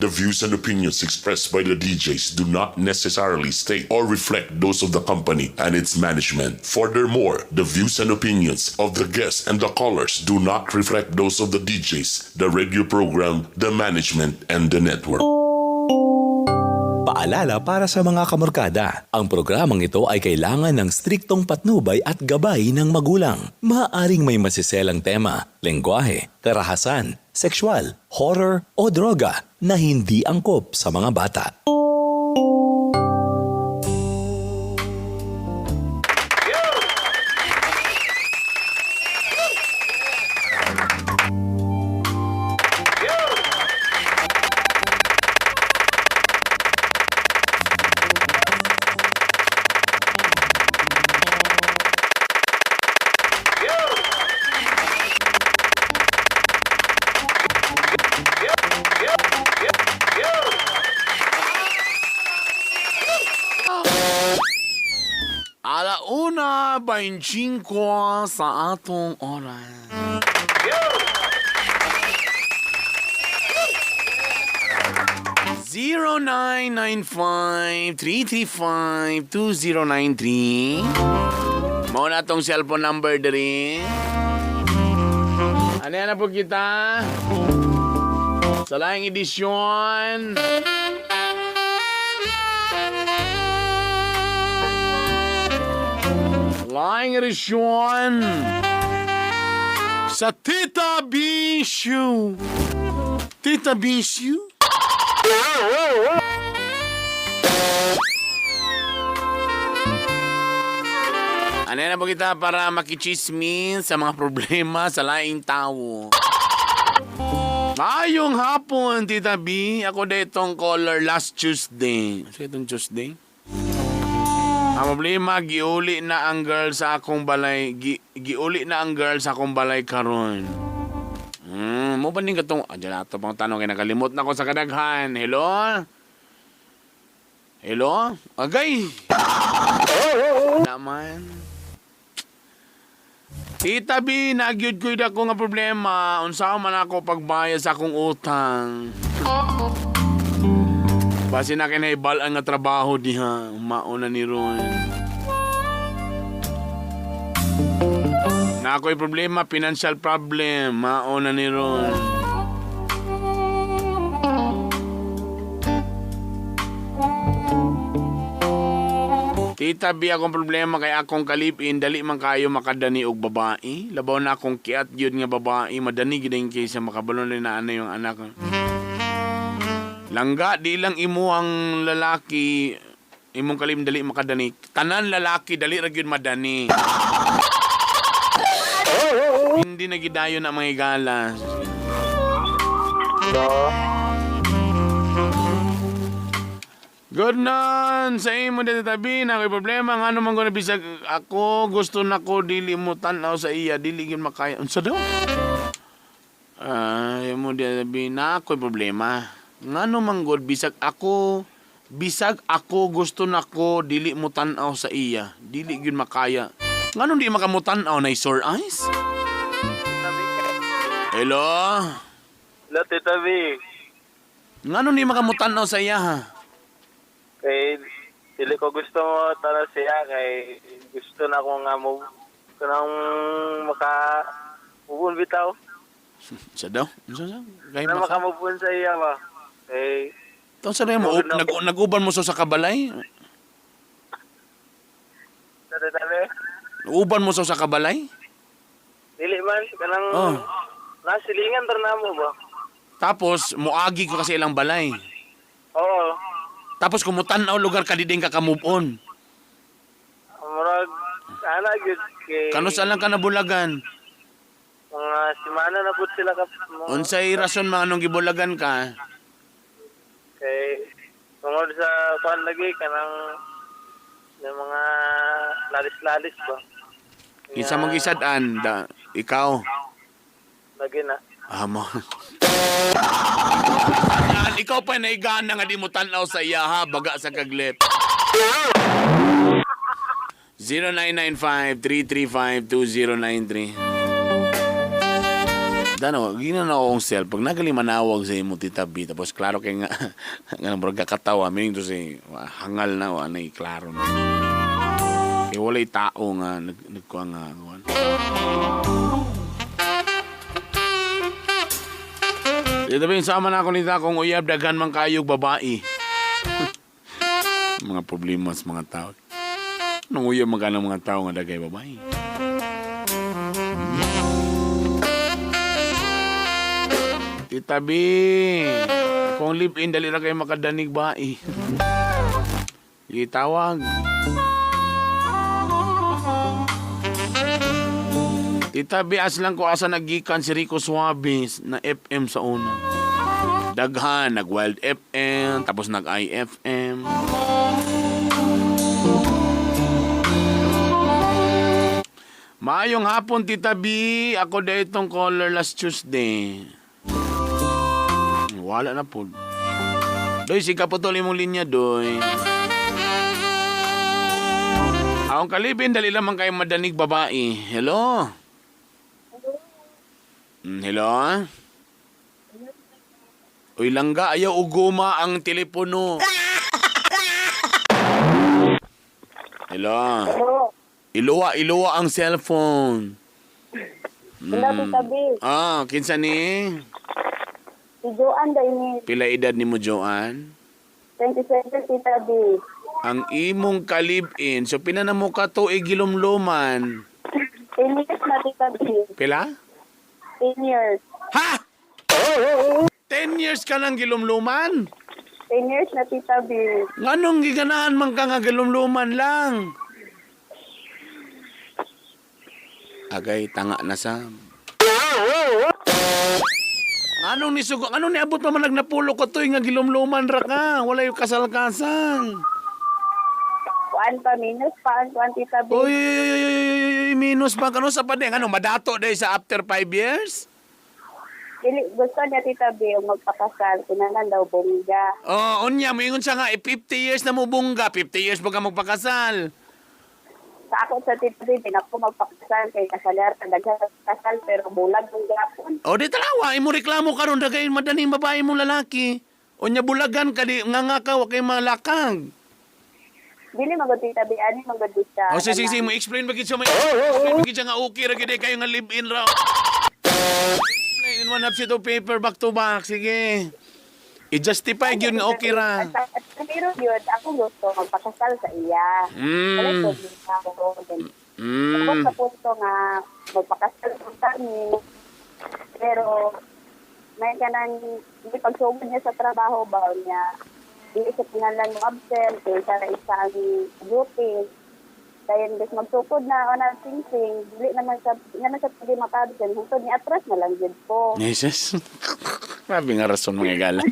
The views and opinions expressed by the DJs do not necessarily state or reflect those of the company and its management. Furthermore, the views and opinions of the guests and the callers do not reflect those of the DJs, the radio program, the management, and the network. Paalala para sa mga kamorkada, ang programang ito ay kailangan ng striktong patnubay at gabay ng magulang. Maaaring may masiselang tema, lengguwahe, karahasan, sexual, horror o droga na hindi angkop sa mga bata. Alauna 25 sa atong oras. 0995-335-2093. Mao na tong cellphone number diri. Ano yan na po kita? Sa laing edisyon. Laing edisyon. Sa Tita Bishu. Tita Bishu? Ano na po kita para makichismis sa mga problema sa laing tao. Mayong hapon, Tita B. Ako ditong caller last Tuesday. Sa itong Tuesday? Ang problema, giuli na ang girl sa akong balay. Giuli na ang girl sa akong balay karon. Mo ba ning katong ah, dyan ato pang tanong kay nakalimot na ko sa kadaghan. Hello? Hello? Agay. Naman. Tita B, nagyud ko ako nga problema. Unsa man ako pagbayad sa akong utang. Base na kinahibal ang nga trabaho diha. Mauna ni Ron. Na ako'y problema, financial problem. Mauna ni Ron. Tita B, akong problema kay akong kalipin, dali man kayo makadani og babae. Labaw na akong kiat gyud nga babae, madani gid ang kaysa makabalo na na yung anak. Langga, di lang imo ang lalaki, imong kalim dali makadani. Tanan lalaki, dali ra gyud madani. Hindi na gidayon ang mga higala. Good nun! Sa imo dito tabi na ako'y problema. Nga naman ko na bisag ako, gusto na ko, dili mo tanaw sa iya, dili gyud makaya. Unsa daw? Ay, mo dito tabi na ako'y problema. Nga naman god, bisag ako gusto na ko, dili mo tanaw sa iya, dili gyud makaya. Nga di makamutan-aw na sore eyes? Hello? Hello, Tita B. Nga di makamutan-aw sa iya ha? Kay, dili ko gusto mo tara siya kay gusto na ko nga mo kanang maka move on bitaw. Sa daw? Unsa sa? Kay Na maka- maka move on sa iya ba. Kay Taon sa mo, nag-uban mo so sa kabalay? sa Tita B. Uban mo so sa kabalay? Dili man kanang Oh. nasilingan tar na mo ba. Tapos, muagi ko kasi ilang balay. Oo. Tapos, kumutan-aw lugar ka di din ka ka-move on. Murag ana gyud kay Kanus lang ka nabulagan? mga semana na pud sila ka mga, Unsay rason mga nung gibulagan ka? kay tungod sa kuan lagi kanang yung mga lalis-lalis ba. Kinsa mong gisad-an? Da, ikaw. Lagi na. Amo. Yan, ikaw pa naigana nga di mo tan-aw sa iya ha, baga sa kaglip. 0995-335-2093. Tano, gina na akong self. Pag nagali manawag sa imo, Tita B, tapos klaro kay nga, nga murag kakatawa, meaning to say, hangal na, wa na, klaro na. Kay walay tao nga, nagkuha nga, kuwan. Tita B, sama na ako nita kung uyab, daghan man kayog babae. Mga problema sa mga tao. Nung uyab man ka ng mga tao nga dagay babae. Tita B, kung live-in, dali ra kayo makadanig ba eh. Itawag. Tita B, aslan ko asa nagikan si Rico Suaves na FM sa una. Daghan, nag Wild FM, tapos nag IFM. Maayong hapon, Tita B. Ako da itong caller last Tuesday. Wala na po. Doy, sige putol imong linya, doy. Akong kalibin, dali lamang kayo madanig babae. Hello? Hello? Uy, langga, ayaw uguma ang telepono. Hello? Hello. Iluwa, iluwa ang cellphone. Hello, Tita B. Ah, kinsa ni? Si Joanne Daini, Pila edad ni mo, Joanne? 27, Tita B. Ang imong kalibin, so pila na mo ka tuig gilumluman? 10 years na, Tita B. Pila? 10 years. Ha? 10 years ka nang gilumluman? 10 years na, Tita B. Nganong giganahan man ka nga gilumluman lang? Agay, tanga na sa. Anong nisugo? Anong niabot pa man nagnapulo ko to nga gilumluman ra ka? Wala yung kasal-kasal. Kuan pa, minus pa, ang kuan, Tita B. Uy, uy, uy, uy, uy, uy, uy, minus pa. Kano sa padeng? Ano, madato dahil sa after 5 years? Dili, gusto niya, Tita B, yung magpakasal. Kunanan daw, bongga. Oh, unya, moingon siya nga, eh, 50 years na mo bungga, 50 years pa ka magpakasal. Sa ako sa Tita B, di na ako magpakasal. Kay kasalar, daghan kasal, pero bulag ng gapon. O di tarawa, imo reklamo karon dagay madaning babae mong lalaki. Unya bulagan ka di nga nga ka wa kay malakang. Dili magod, Tita B, ani magod siya. O sige sige, sige, mo explain ba gid siya, mo explain ba gid siya nga okay ra gid eh, kayo nga live in ra. Explain in one half sheet of paper back to back, sige. I-justify gyud nga okay ra. Pero yun, ako gusto magpakasal sa iya. Wala problema ako. Tapos sa punto nga, magpakasal ko kami. Pero, may kanang, hindi pagsugod niya sa trabaho ba niya, di sa pinanlan mo absent, kaya sa isa ang duty. Kaya imbes magsukod na o na sing-sing, dili naman sa, di naman sa pwede maka-absent, hangtod ni atras na lang jud ko. Jesus. Grabe nga rason mga gala.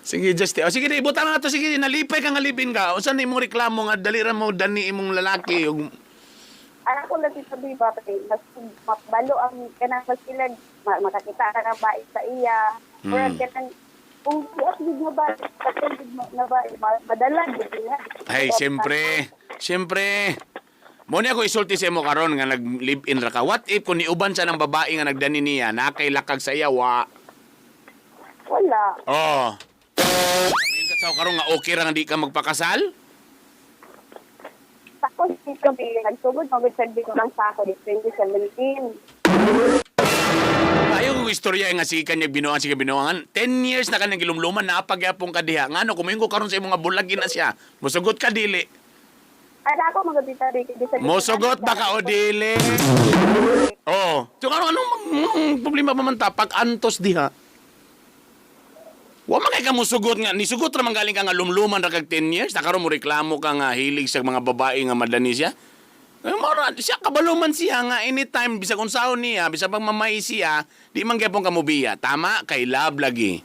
Sige, just o sige, di, buta na to. Sige, nalipay ka nga libin ka. Unsa na imong reklamo nga dali ra mo dani imong lalaki ug Anak ko lang si sabi ba, kasi mas mabalo ang kanang mas ilag, makakita ka ng bait sa iya. Or kanang, kung siya gid nga ba, katong gid nga ba, madala gid niya. Ay, siyempre. Siyempre. Mo ni ako isulti sa imo karon nga nag live-in ra ka. What if kung niuban siya ng babae nga nagdani niya, na kay lakag sa iya wa? Wala. Oh. Yun ka sa karon nga okay ra nga di ka magpakasal? Tapos dito, nagsugod magud sa ko lang sa ako di 2017. Ayaw ko istorya nga sige kanya binuangan, sige binuangan. 10 years na kanyang gilumluman, napagyapong ka diha. Ngano, kumingo karon sa imong nga bulagin na siya. Musugot ka dili. Anak ko magud dito di sa Musugot ba ka o dili? Oh. So karon anong problema pa man ta pag antos diha? Wa man kay ka musugot nga nisugot ra man galing ka nga lumluman ra kag 10 years na karon mo reklamo ka nga hilig sa mga babae nga madani siya. Eh, mora siya kabalo man siya nga anytime bisag unsaon niya bisag pang mamay siya di man gyapon ka mobiya. Tama kay love lagi.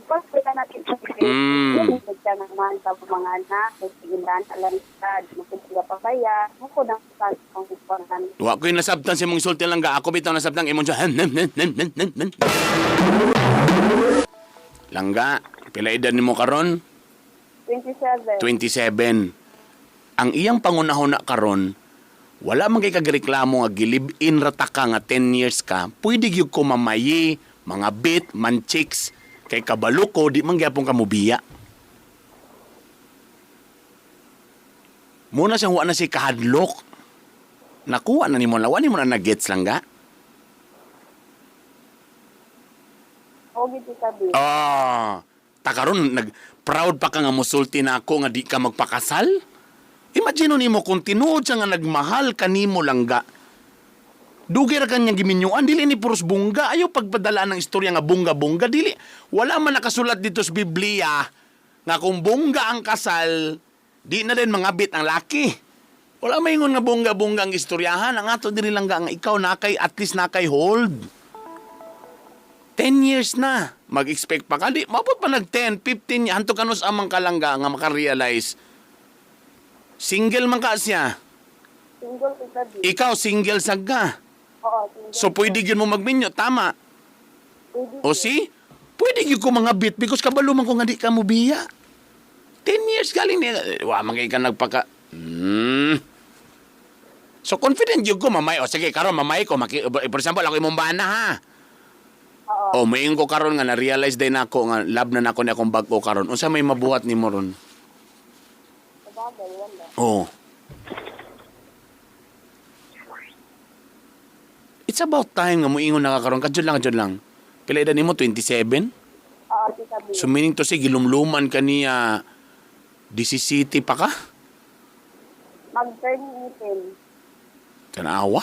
Pag natin sa siya naman sa mga anak, kasi alam siya, makikita pa kaya, ako nang sa pang Wa ko'y nasabtan sa imong sulti lang ga ako bitaw nasabtan imong siya. Hem, hem, hem, hem, hem, hem, hem. Langga, pila edad nimo karon? 27. 27. Ang iyang pangunahon na karon, Wala man kay kagreklamo nga gilib-in ra ta ka nga 10 years ka, pwede gyud ko mamayi, mga bit, man chicks, kay kabalo ko, di man gyapon ka mubiya. Muna siyang wa na si kahadlok. Nakuha na nimo, wa nimo na na-gets lang ga. O gyud, Tita B. Ah, takaron nag proud pa ka nga musulti na ako nga di ka magpakasal. Imagine nimo kung tinuod siya nga nagmahal kanimo langga. Dugay ra kanya giminyuan, dili ni puros bungga. Ayaw pagpadala ng istorya nga bungga-bungga, dili. Wala man nakasulat dito sa Biblia nga kung bungga ang kasal, di na din mangabit ang laki. Wala maingon nga bungga-bungga ang istoryahan. Ang ato diri langga nga ikaw nakay, at least nakay hold. 10 years na. Mag-expect pa ka. Di, mabot pa nag 10, 15, hanto ka nos amang kalangga nga makarealize. Single man ka siya. Single, Tita B. Ikaw, single sad ka. Oo, single. So, pwede yun mo magminyo. Tama. Pwede O see? Pwede yun ko mga bit because kabalo man ko nga di ka mo biya. 10 years galing niya. Eh, wa man kay ka nagpaka... So, confident yun ko, mamay. O sige, karon mamay ko. Maki, for example, ako imong bana ha. Oo. O, mayon ko karon nga na-realize din ako nga love na nako ni akong bag-o karon. Unsa may mabuhat nimo ron? Sabagay, wala. Oh. It's about time nga moingon na ka karon. Kadyo lang, kadyo lang. Pila edad nimo? 27? Oo, Tita B. So meaning to say, gilumluman ka niya 17 pa ka? Mag-turn 18. Tanawa.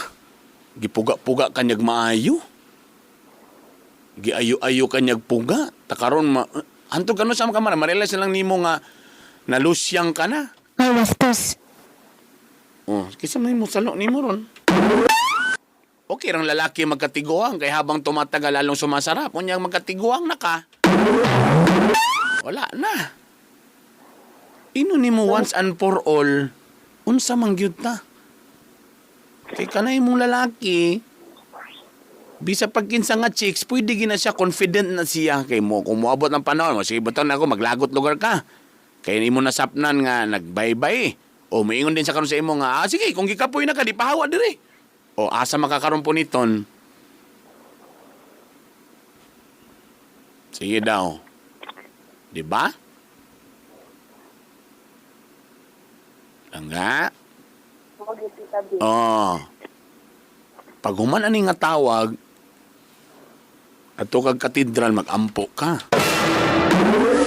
Gipuga-puga kanyag maayo. Giayo-ayo kanyag puga. Takaron ma hantog kano sa mga kamara, marealize na lang nimo nga nalusyang ka na. May wastos. Oh, kisa may mo salo nimo ron. Okay rang lalaki magkatiguang kay habang tumatagal lalong sumasarap. Unya magkatiguang na ka. Wala na. Ino nimo once and for all, unsa man gyud ta. Kay kanay mong lalaki, bisa pag kinsa nga chicks, pwede gina siya, confident na siya. Kay mo, kung moabot ng panahon, mo, sige, butang na ako, maglagot lugar ka. Kay imo nasapnan nga, nagbaybay. O moingon din sa karon sa imo nga, ah, sige, kung gikapoy na ka, di pahawa dire. O asa makakaroon po niton? Sige daw. Di ba? Langga. Oo, Tita B. Oh. Pag human ani nga tawag, ato kag katedral magampo ka.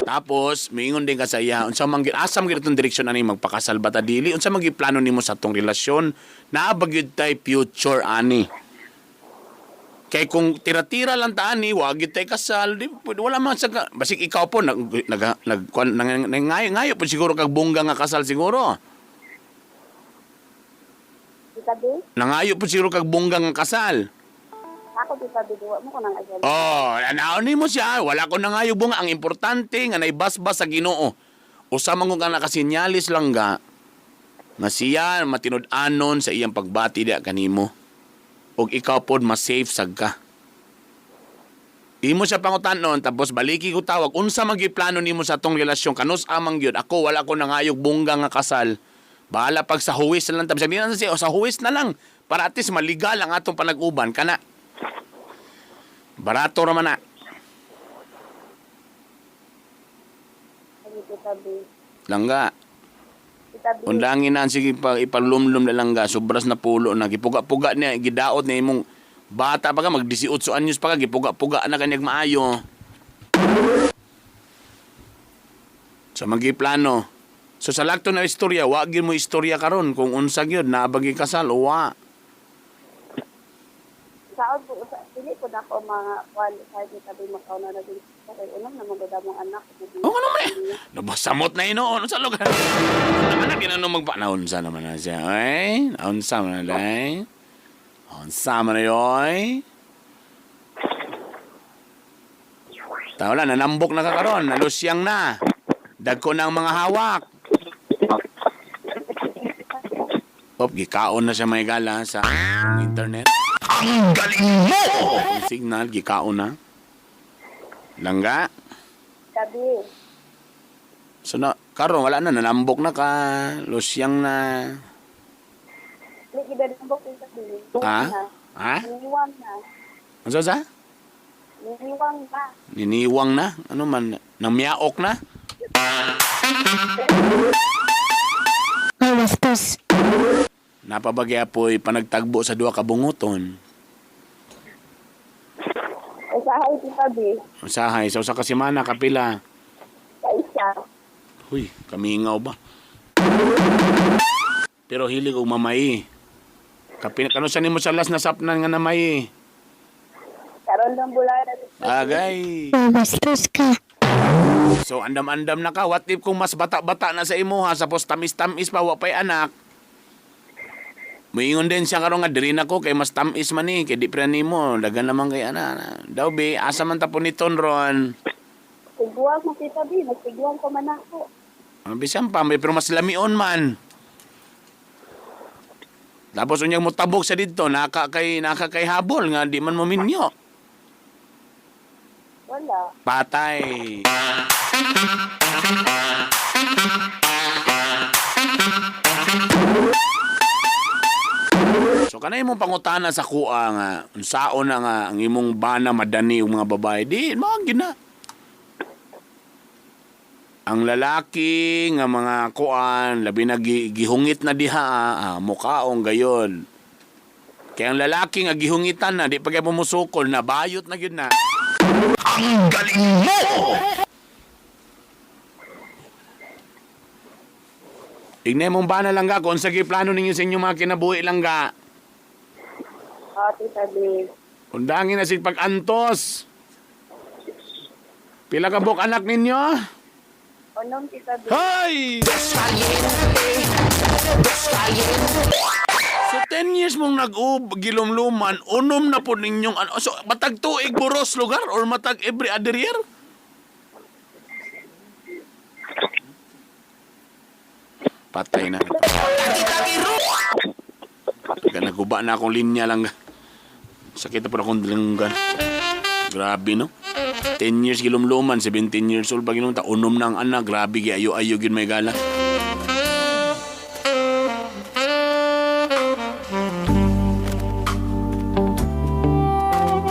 Tapos miingon din ka sa iya, unsa man gyud asa man gyud itong direksyon ani, magpakasal ba ta dili, unsa man gyud plano nimo sa atong relasyon, naa ba gyud tay future ani? Kay kung tira-tira lang ta ani, wa gyud tay kasal, di wala man sa basig ikaw po nag nag, nag, kuan- nang, nang, ngayo, ngayo po siguro kag bongga nga kasal siguro. Tita B? Nangayo po siguro kag bongga nga kasal. Ako, Tita B, duwa mo ko nang agad. Oh, anaon mo siya. Wala ko nangayo bunga. Ang importante nga naibasbas sa Ginoo. Usa man kung ka nakasinyalis lang ga nga siya matinud-anon sa iyang pagbati diya kanimo. Og ikaw pod ma-safe sad ka. Imo siya pangutanon tapos baliki ko tawag unsa man gyud plano nimo sa atong relasyon, kanus amang gyud ako, wala ko nangayog bongga nga kasal, bahala pag sa huwis na lang, tapos sabihin na siya, "O, sa huwis na lang para at least maligal ang atong panag-uban kana barato ra man na." Sige, Tita B. Langga. Tita B. Undangin na sige pa ipalumlum na langga, sobras na pulo na gipuga-puga niya, gidaot niya imong bata pa ka, mag 18 anyos pa ka, gipuga-puga na kanyag maayo. Sa magi plano. So sa lakto na istorya, wa gyud mo istorya karon kung unsa gyud naa ba gyud kasal o wa. Saod po, sa, dili po na ako mga kuan sa Tita B, makauna na din ko kay unang na maganda mong anak. O ano man eh. Nabasamot na inoon sa lugar. Naman na ginano magpa naunsa naman na siya. Ay, naunsa man na day. Naunsa man na yoy. Tao lang, nanambok na ka karon, nalusyang na. Dagko na ang mga hawak. Op, gikaon na siya may gala sa internet. Ang galing mo! Ang signal, gikaon na. Langga. Tita B. So na, karon wala na, nanambok na ka, lusyang na. Dili gid ang bok sa dili. Ha? Ha? Niniwang na. Ano sa? Niniwang na. Niniwang na? Ano man? Namiyaok na? Ay, bastos. Napabagya po'y panagtagbo sa duha ka bunguton. Usahay, Tita B. Usahay, sa usa ka semana kapila. Sa isa. Huy, kamingaw ba? Pero hilig og mamay. Kapin kano sa nimo sa last na sapnan nga namay? Karon lang bulan na, Tita B. Agay. Ay, bastos ka. So andam-andam na ka, what if kung mas bata-bata na sa imuha sapos tamis-tamis pa wa pay anak? Muingon din siya karon nga diri na ko kay mas tamis man ni kay di pre nimo dagan naman kay ana. Daw be asa man ta puniton ron. Tiguang mo, Tita B. Nagtiguang ko man ako. Ang bisan pa may pero mas lamion man. Tapos unyang mo tabok sa didto naka kay habol nga di man mo minyo. Wala. Patay. So kanay imong pangutana sa kuha nga unsaon na nga ang imong bana madani og mga babae di mao gyud na. Ang lalaki nga mga kuan labi na gihungit na diha mukaong gayon. Kaya ang lalaki nga gihungitan na di pa kay mumusukol na bayot na gyud na. Ignay mong bana lang ga, kung sa plano ninyo sa inyong mga kinabuhi lang ga. Oh, Tita B. Undangin na sig pag-antos. Pila ka buok anak ninyo? Unom, Tita B. Hoy! So 10 years mong nag-ub, gilumluman, unom na po ninyong ano. So matag tuig buros lugar or matag every other year? Patay na. Taga naguba na akong linya lang. Sakit na po akong dilanggan. Grabe no? 10 years gilumluman, 17 years old pa ginunta, unom na ang anak, grabe gi ayo-ayo gyud may gala.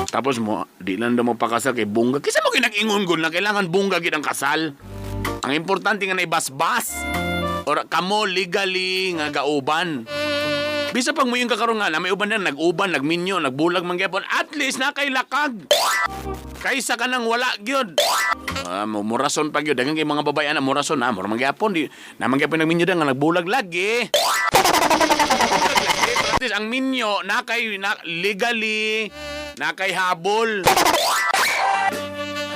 Tapos mo, di lang daw mo pakasal kay bungga. Kisa mo ginag-ingon gud na kailangan bungga gid ang kasal. Ang importante nga naibasbas. Or kamo legally nga gauban. Bisa pag mo yung kakaroon nga na may uban na nag-uban, nagminyo, nagbulag man gyapon, at least na kay lakag. Kaysa ka nang wala gyud. Murason pa gyud daghang kay mga babae ana murason na mura man gyapon di na man gyapon nagminyo da nga nagbulag lagi. At least ang minyo na kay na, legally na kay habol.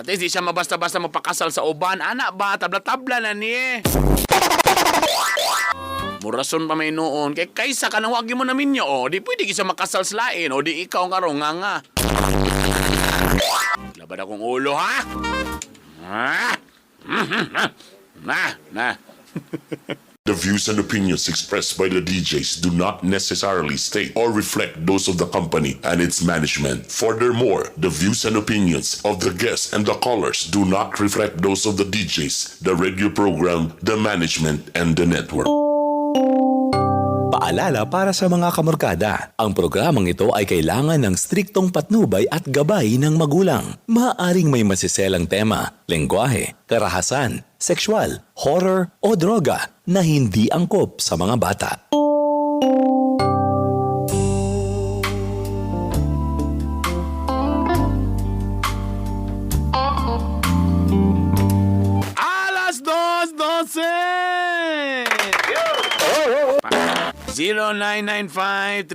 At least di siya mabasta-basta mapakasal sa uban. Ana ba tabla-tabla na ni. Murason pa may noon. Kay kaysa ka nang wag mo na minyo, o di pwede kisa makasal sa lain, o di ikaw nga nga nga. Labad akong ulo, ha? Ha? Na, na. The views and opinions expressed by the DJs do not necessarily state or reflect those of the company and its management. Furthermore, the views and opinions of the guests and the callers do not reflect those of the DJs, the radio program, the management, and the network. Paalala para sa mga kamorkada, ang programang ito ay kailangan ng striktong patnubay at gabay ng magulang. Maaaring may masiselang tema, lengguwahe, karahasan, sexual, horror o droga na hindi angkop sa mga bata. Alas 2:12! 0995-335-2093.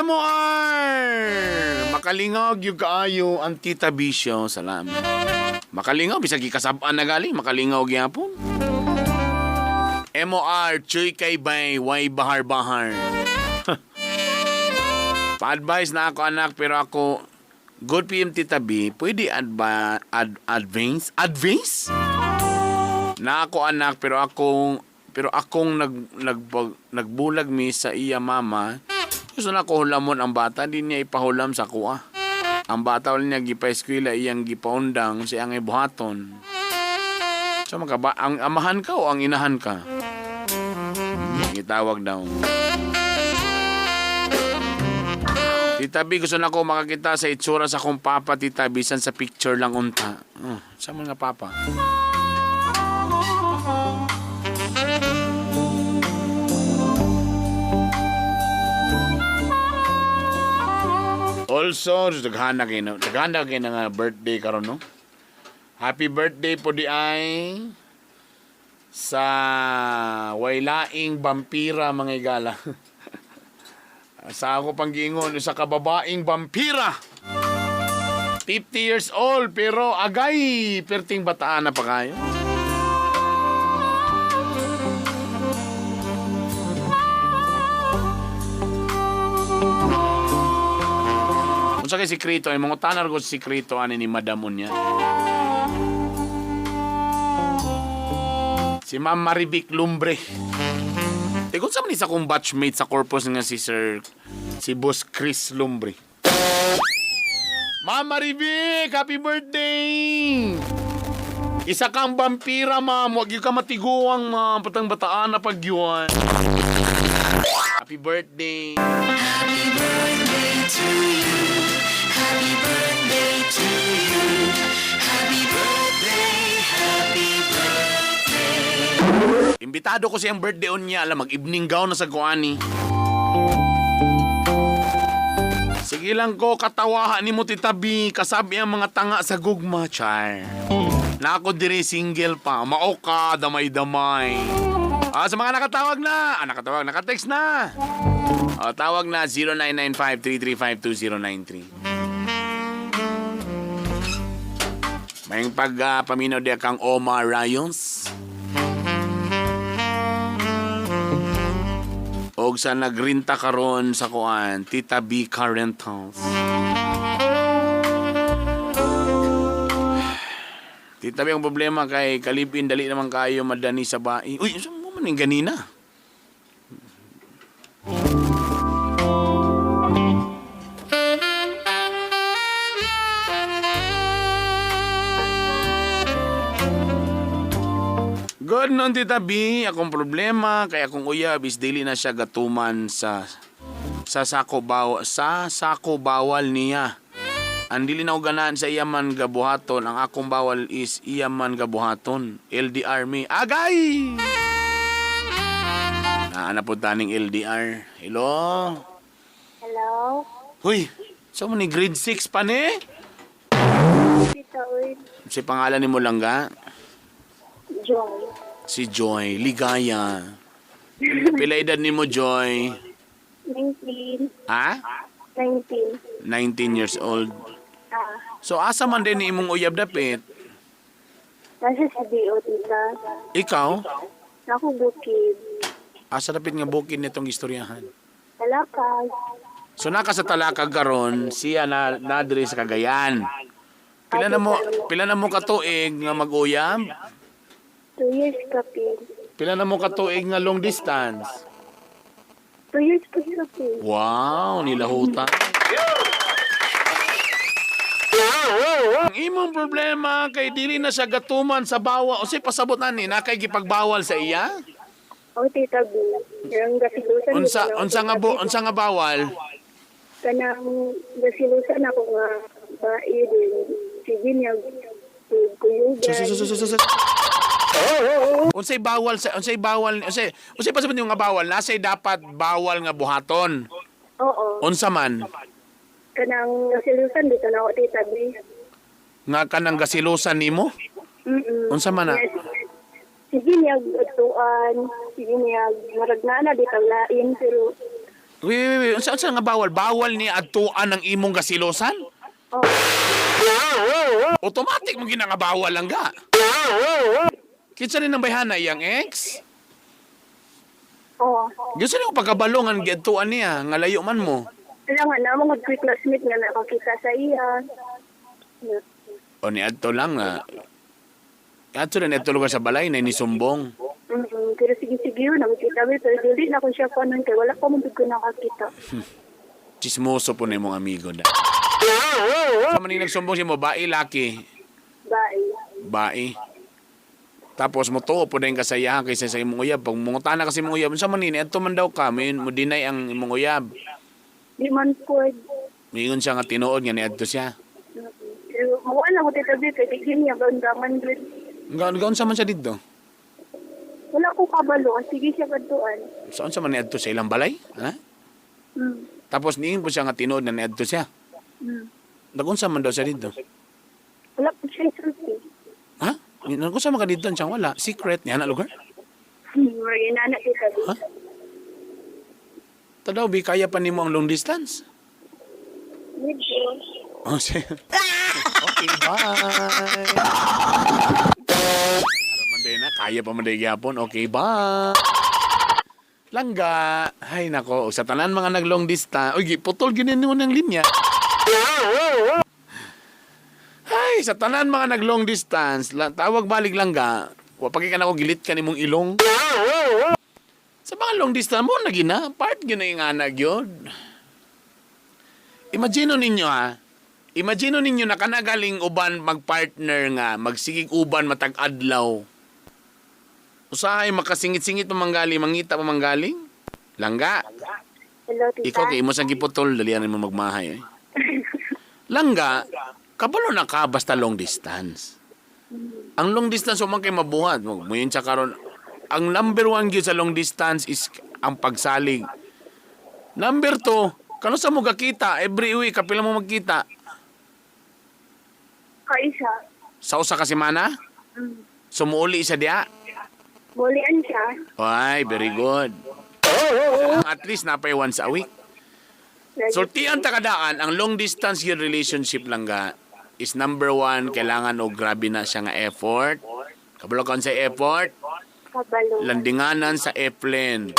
MOR! Makalingog yung kaayo ang Tita Bisyo. Salamat. Makalingog, bisag gikasab-an na galing, makalingog gyapon. MOR, Chuy kay Bay, Way Bahar Bahar. Pa-advise na ako anak, pero ako, good PM Tita B, pwede advance? Advance? Na ako anak, pero akong nagbulag mi sa iya mama. Gusto na ko hulamon ang bata, di niya ipahulam sa kuha. Ang bata wala niya gipa-eskwela, iyang gipaundang siya ang ibuhaton. So magkaba, ang amahan ka o ang inahan ka? Gitawag daw. Tita B, gusto na ko makakita sa itsura sa akong papa, Tita Bisan sa picture lang unta. Oh, sa mga papa? Also, daghana kay na, daghana kay na nga birthday karon, no? Happy birthday po di ay sa waylaing vampira, mga igala. Sa ako pang giingon, usa ka babaeng vampira. 50 years old pero agay perting bataan na pa kayo. Unsa kay sikreto ay mga tanar ko sikreto ani ni Madam unya. Si Ma'am Marivic Lumbre. Tikon sa man isa kong batchmate sa corpus nga si Sir, si Boss Chris Lumbre. Ma'am Marivic, happy birthday! Isa kang vampira, ma'am. Huwag yun ka matiguang, ma'am. Patang bataan na pag yun. Happy birthday! Happy birthday to you. Happy birthday to you. Happy birthday, happy birthday. Imbitado ko siyang birthday on niya. Alam, mag-evening gown na sa kuani. Sige lang ko, katawahan ni mo, Tita B. Kasabi ang mga tanga sa gugma, char. Na ako dire single pa. Mao ka, damay-damay. Ah, sa mga nakatawag na. Ah, nakatawag, nakatext na. Ah, tawag na 0995-335-2093. May pag paminaw diya kang Omar Ryons. Og sa nagrinta karon sa kuan, Tita B Car Rentals. Tita B, ang problema kay Kalipin, dali naman kayo madani sa bae. Uy, saan mo man yung ganina? Good noon, Tita B. Akong problema, kay akong uyab is dili na siya gatuman sa sako baw sa sako bawal niya. Ang dili na ko ganahan sa iya man gabuhaton, ang akong bawal is iya man gabuhaton. LDR me. Agay! Naana po taning LDR. Hello? Hello? Huy, so mo ni grade 6 pa ni? Tita Uy. Si pangalan ni mo lang ga? Joy. Si Joy. Ligaya. Pila edad ni mo, Joy? 19. Ha? 19. 19 years old. Ah, So asa man din ni imong uyab dapit? nasa sa DO, tita. Ikaw? Ako bukid. Asa dapit nga bukid nitong istoryahan? Talakag. So naka sa Talakag karon, siya na nadiri sa Cagayan. Pila na mo katuig nga mag-uyab? 2 years kapil. Pila na mo katuig nga long distance? 2 years po kapil. Wow, nilahutan. Ang imong problema kay dili na siya gatuman sa bawa. O si pasabot na ni nakay gipagbawal sa iya? O, tita B. Yung gasilusan. Unsa nga bawal? Kanang gasilusan ako nga bae din. Sige niya. Kuyugan. Sus, sus, sus, sus, sus. Unsay bawal unsay pasabot nimo nga bawal? Nasay dapat bawal nga buhaton. Oo. Unsa man Kanang gasilusan dito na ako, tita B. nga kanang gasilusan nimo? Mm-mm. Unsa man na? Yes. Sige niya atuan, sige niya marag na na dito lain pero Wait, wait, wait. Unsa nga bawal? Bawal ni adtuan ang imong gasilusan? oh, Automatic mo ginangabawal lang ga. Kinsa ni nang bayhana iyang ex? oh. Gusto niyo pagkabalongan giadtuan niya nga layo man mo. Wala nga na mga good classmate nga nakakita sa iya. Na, O ni adto lang na. Adto na ni lugar sa balay na nisumbong. Pero sige sige yun, nakikita mi pero dili na ko siya kanon kay wala pa man gud ko nakakita. Chismoso po na imong amigo na. Sa man nagsumbong siya mo, bae laki. Bae. Bae. Tapos mo tuo po na yung kasayahan kaysa sa imong uyab. Pag mungutana kasi imong uyab, unsa man nini, adto man daw ka, may mo deny ang imong uyab. Di man po. Miingon siya nga tinuod nga niadto siya. Makuha na ko, Tita B, kay tigil niya, bandangan gud. Gaon sa man siya didto? Wala ko kabalo, sige siya kadtuan. Saan sa man niadto sa ilang balay? Ha? Hmm. Tapos niingon po siya nga tinuod na niadto siya. Nagunsa man daw siya didto? Wala po siya sulti. Ha? Nagunsa man ka didto siya wala. Secret niya na lugar. Murag inana, Tita B. Ha? Tadaw bi kaya pa nimo ang long distance? Medyo. Oh, siya. Okay, bye. Para man day na, kaya pa man day gyapon. Okay, bye. Langga. Ay, nako. Sa tanan mga nag-long distance. Uy, putol ginin mo ng linya. Ay, sa tanan mga nag-long distance, tawag balik langga. Wa pagi ka na ko gilit ka nimong ilong. Sa mga long distance mo na gina, part gina yung anag yun. Imagine ninyo ha. Imagine ninyo na kanagaling uban magpartner nga, magsigig uban matag adlaw. Usahay makasingit-singit pa manggaling, mangita pa manggaling. Langga, Hello, Tita. ikaw kay imo sa giputol, dalian mo magmahay eh. Langga, kabalo na ka basta long distance. Ang long distance man kay mabuhat, muyon siya karon. Ang number one gyud sa long distance is ang pagsalig. Number two, kano sa mo gakita every week kapila mo magkita? Kaisa. Sa usa ka semana? Sumuuli siya diya. Bulian siya. Ay, very good. At least napay once a week. Sultian ta kadaan, ang long distance yung relationship lang ga is number one, kailangan og grabe na siya nga effort. Kabalo ka sa effort, Kabalo. landinganan sa airplane.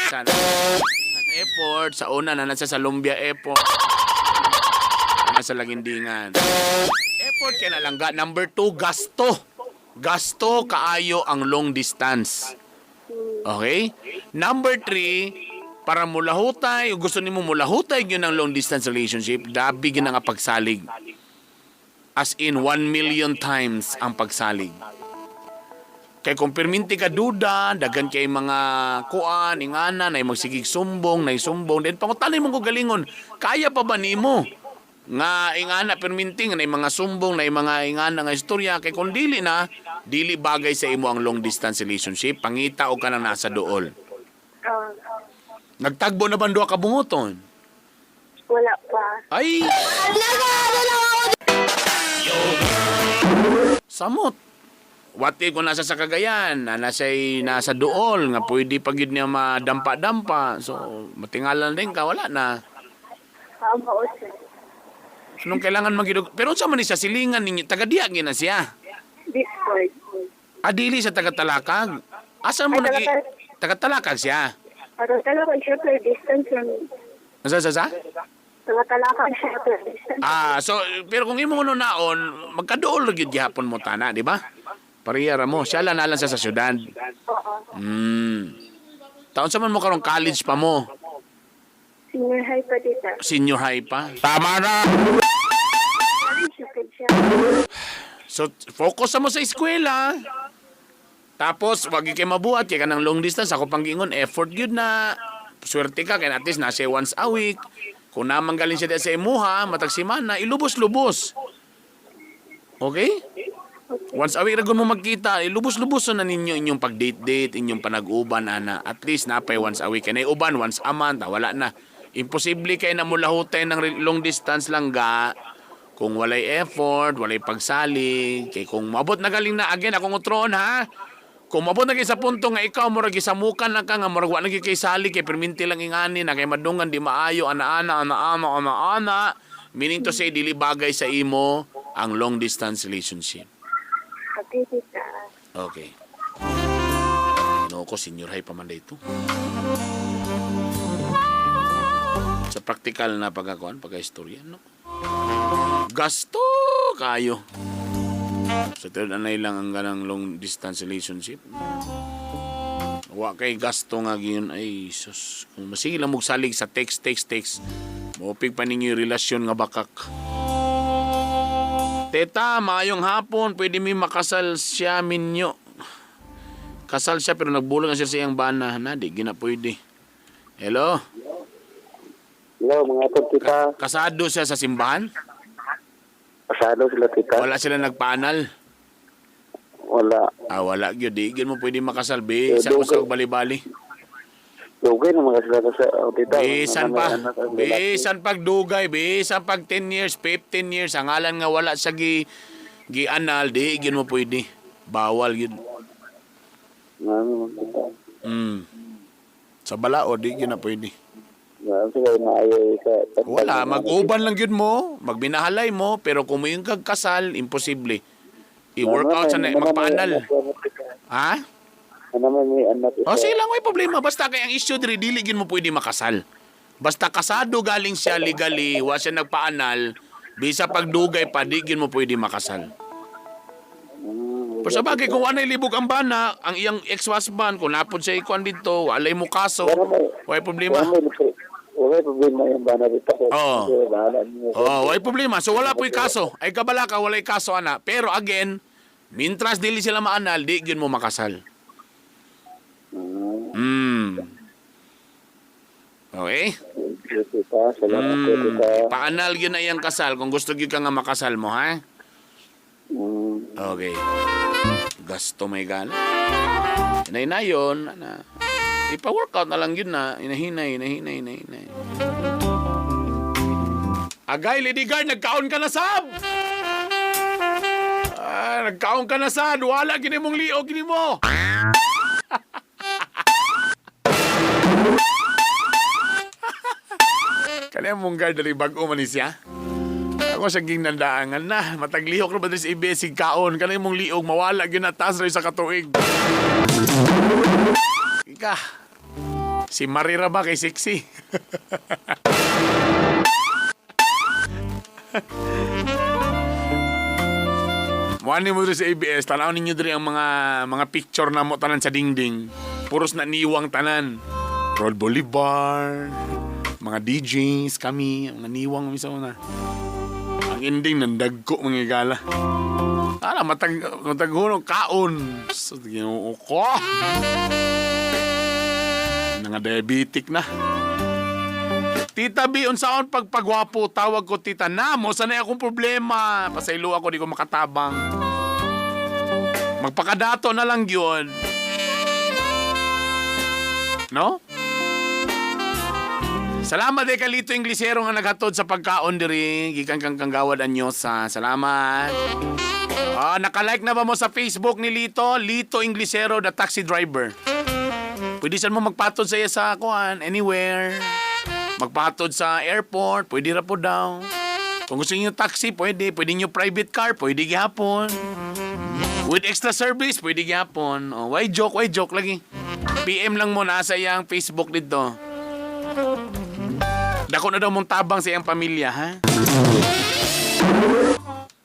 Sa landingan airport, sa una na nasa sa Lumbia Airport. Nasa Lagindingan. Airport kay na lang ga. Number two, gasto. Gasto kaayo ang long distance. Okay? Number three, para mulahutay, o gusto nimo mulahutay yun ang long distance relationship, dabi gyud nga pagsalig. As in, 1 million times ang pagsalig. Kay kung perminti ka duda, daghan kay mga kuan, ingana, nay magsigig sumbong, nay sumbong, then pangutanay mong kagalingon, kaya pa ba nimo? Nga ingana perminti nga nay mga sumbong, nay mga ingana nga istorya, kay kung dili na, dili bagay sa imo ang long distance relationship, pangita og kanang nasa duol. Ah, Nagtagbo na ba ang duha ka bunguton? wala pa. Ay! Samot. What if kung nasa sa Cagayan, na nasa dool, nga pwede pa gyud niya madampa-dampa. So, matingalan din ka, wala na. Ah, mao siya. Anong kailangan magidog? Pero unsa man ni sa silingan ninyo, taga diya gyud na siya. Discord. Adili sa taga Talakag. Asa mo Ay, nag taga Talakag siya? Pero talaga siya per distance lang. Sa sa sa? Taga-talakag siya per distance. Ah, so pero kung imo naon, magkaduol ra gyud gihapon mo tana, di ba? Pareha ra mo, siya lang nalang sa syudad. Oo. Taon sa man mo karong college pa mo, Senior high pa, Tita. senior high pa. Tama na. College siya pud siya. So focus sa mo sa eskwela. Tapos wag gyud kay mabuhat kay kanang long distance ako pang giingon effort gyud na. Swerte ka kay at least nasa once a week. Kung namang galing siya sa imuha, matag semana, ilubos-lubos. Okay? Once a week ra gud mo magkita, ilubos-lubos na ninyo inyong pag-date-date, inyong panag-uban ana. At least napay once a week. Kay uban once a month, ah, wala na. Imposible kay na mulahutay ng long distance lang ga kung walay effort, walay pagsalig, kay kung maabot na galing na again akong utron ha. Kung maabot na kay sa punto nga ikaw murag gisamukan na ka nga murag wa na gyud kay salig kay perminti lang ingani na kay madungan di maayo ana ana ana ana ana ana, meaning to say dili bagay sa imo ang long distance relationship. Okay, Tita. Okay. Ginoo ko, senior high pa man dito. Sa practical na pagkakuan, pagka-istorya, no? Gasto kayo. Sa third anay lang ang ganang long distance relationship. Wa kay gasto nga giyon ay sus. Kung masige lang mugsalig sa text text text. Moupig pa ninyo yung relasyon nga bakak. Teta, maayong hapon, pwede mi makasal siya minyo. Kasal siya pero nagbulang na siya sa iyang bana. Na, di gina pwede. Hello? Hello, mga po, tita. Kasado siya sa simbahan? Pasado sila, tita. Wala sila nagpanal. Wala. Ah, wala gyud. Di gyud mo pwede makasal. Be, Eh, sa dugay. usag bali-bali. Dugay naman kasi sila sa, oh, tita. Bisan pa. Anak ang lalaki. Bisan pag dugay, bisan pag 10 years, 15 years, ang ngalan nga wala sa gi anal, di gyud mo pwede. Bawal gyud. Nga naman, tita. Sa balao, di gyud na pwede. Nga, sila maayo sa... Wala, mag-uban lang gyud mo, magbinahalay mo, pero kung mo yung kag kasal, imposible. I-workout sa na, magpaanal. Ha? Ano naman may anak isa. O sige lang, may problema. Basta kay ang issue diri dili gyud mo pwede makasal. Basta kasado galing siya legally, wa siya nagpaanal, bisa pagdugay pa di gyud mo pwede makasal. Pero sa bagay, kung walay libog ang bana, ang iyang ex-husband, kung napod siya ikuan dito, walay mo kaso, walay problema. Wala may problema yung bana dito. Oo. Bahala niyo. Oh, walay problema. So wala po'y kaso. Ay kabala ka, walay kaso ana. Pero again, mintras dili sila maanal, di gyud mo makasal. Okay? Thank you, tita. Salamat po, tita. Paanal gyud na iyang kasal kung gusto gyud ka nga makasal mo, ha? Okay. Gasto may gala. Inay na yun, ana. Ipa-workout na lang yun na. Inahinay, inahinay, inahinay. Agay, Lady Guard, nagkaon ka na sab! Ah, nagkaon ka na sad. Wala, gini mong lio, gini mo. Kaya mong guard, dali bago man ni siya. Ako sa ginandaangan na. Mataglihok na ba din sa ABS sig kaon? Kanay mong liog, mawala gyud na taas ra sa katuig. Ika. Si Marira ba kay sexy? Muani mo diri sa ABS, tanaw ninyo diri ang mga picture na mo tanan sa dingding. Puros na niwang tanan. Rod Bolivar, mga DJs kami, mga niwang misa na. Ang ending nandagko mga igala. Ala matag mataghunong kaon. Sa Ginoo ko. Nga diabetic na. Tita B, unsaon pagpagwapo, tawag ko tita na mo, sanay akong problema. Pasaylo ako, di ko makatabang. Magpakadato na lang yun. No? Salamat eh Kalito Inglesero nga naghatod sa pagkaon diri gikan kang Kangawad Anyosa. Salamat. Ah, naka-like na ba mo sa Facebook ni Lito? Lito Inglesero, the taxi driver. Pwede saan mo magpatod sa iya sa kuan, anywhere. Magpatod sa airport, pwede ra po daw. Kung gusto niyo taxi, pwede. Pwede niyo private car, pwede gihapon. With extra service, pwede gihapon. Oh, why joke lagi. PM lang mo nasa iyang Facebook dito. Dako na daw mong tabang sa iyang pamilya, ha?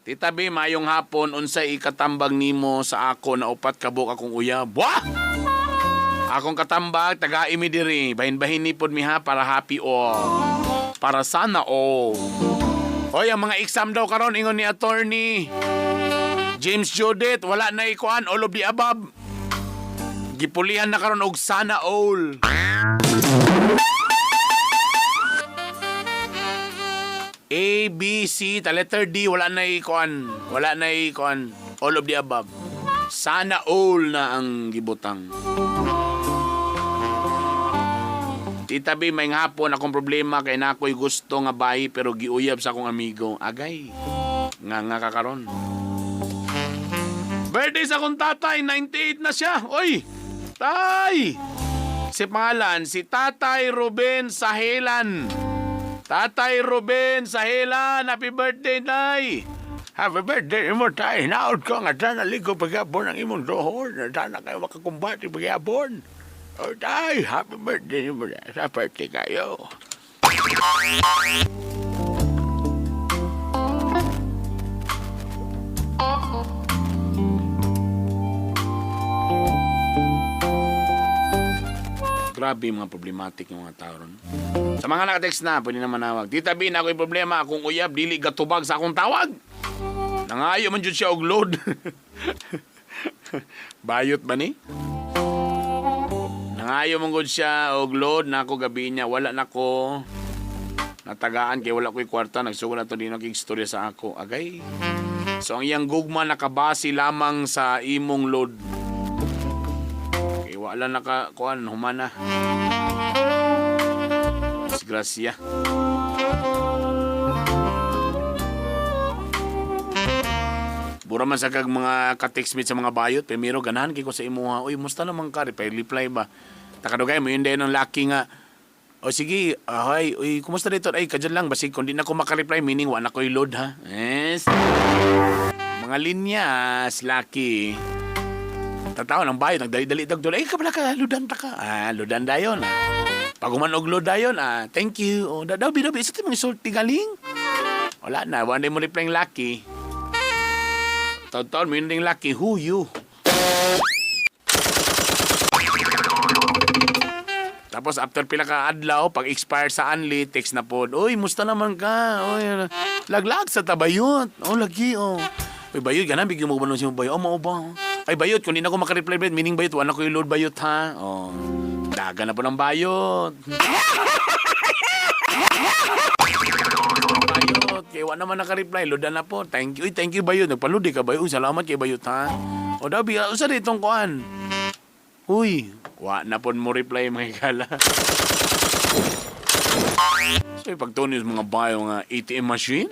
Tita B, mayong hapon, unsay ikatambag nimo sa ako na upat kabuk akong uyab. Wah! Akong katambag, taga mi diri. Bahin-bahin ni pod mi ha para happy all. Para sana all. Hoy, ang mga exam daw karon ingon ni attorney James Judith, wala na ikuan, all of the above. Gipulihan na karon og sana all. A, B, C, ta letter D, wala na ikuan. Wala na ikuan. All of the above. Sana all na ang gibutang. Tita B, may hapon akong problema kay na ako'y gusto nga bayi pero giuyab sa akong amigo. Agay. Nga nga kakaron. Birthday sa akong tatay, 98 na siya. Oy! Tay! Si pangalan, si Tatay Ruben Sahelan. Tatay Ruben Sahelan, happy birthday, Tay! Happy birthday mo, Tay. Naod ko nga sana ligo pagyabon ang imong dohon. Sana kayo makakumbati pagyabon. Oh, Tay, happy birthday mo. Sa birthday kayo. Grabe yung mga problematic yung mga tao ron. Sa mga nakatext na, pwede na manawag. Tita B, na ako'y problema. Akong uyab, dili gatubag sa akong tawag. Nangayo man jud siya og load. Bayot ba ni? Nangayo man gud siya og load na ako gabi niya. Wala na ko. Natagaan kay wala ko'y kwarta. Nagsugod na to din ang istorya sa ako. Agay. So ang iyang gugma nakabase lamang sa imong load. Kay wala na ka kuan humana. Disgrasya. Bura man sa kag mga ka-textmate sa mga bayot, primero ganahan kay ko sa imuha. Uy, musta naman ka? Reply, reply ba? Takadugay mo yun din ang laki nga. O sige, ahay, uy, kumusta dito? Ay, kadyan lang, basig kung di na ko makareply, meaning wala ko'y load ha. Yes. Mga linyas, laki. Tataon ang bayot, nagdali-dali dagdol. Ay, kabala ka, ludan ta ka. Ah, ludan dayon. Ah. Pag human og load dayon, ah, thank you. O, dabi, dabi, isa mga sulti galing. Wala na, wala mo reply ang laki. Taon-taon mo yun ding laki, who you? Tapos after pila ka adlaw, pag expire sa anli, text na pod. Uy, musta naman ka? Uy, laglag sa tabayot. Oh, lagi, oh. Uy, bayot, ganun, bigyan mo ba nun siya bayot? Oh, mao ba? Ay, bayot, kung di na ako makareply, bayot, meaning bayot, wala ko yung load bayot, ha? Oh, daga na po ng bayot. Bayot, kay wa naman nakareply, load na po. Thank you, uy, thank you, bayot. Nagpaload ka, bayot. Uy, salamat kay bayot, ha? O, dabi, usa ditong kuan. Uy, wa na po mo reply mga higala. So, pagtuon yung mga bayo nga ATM machine.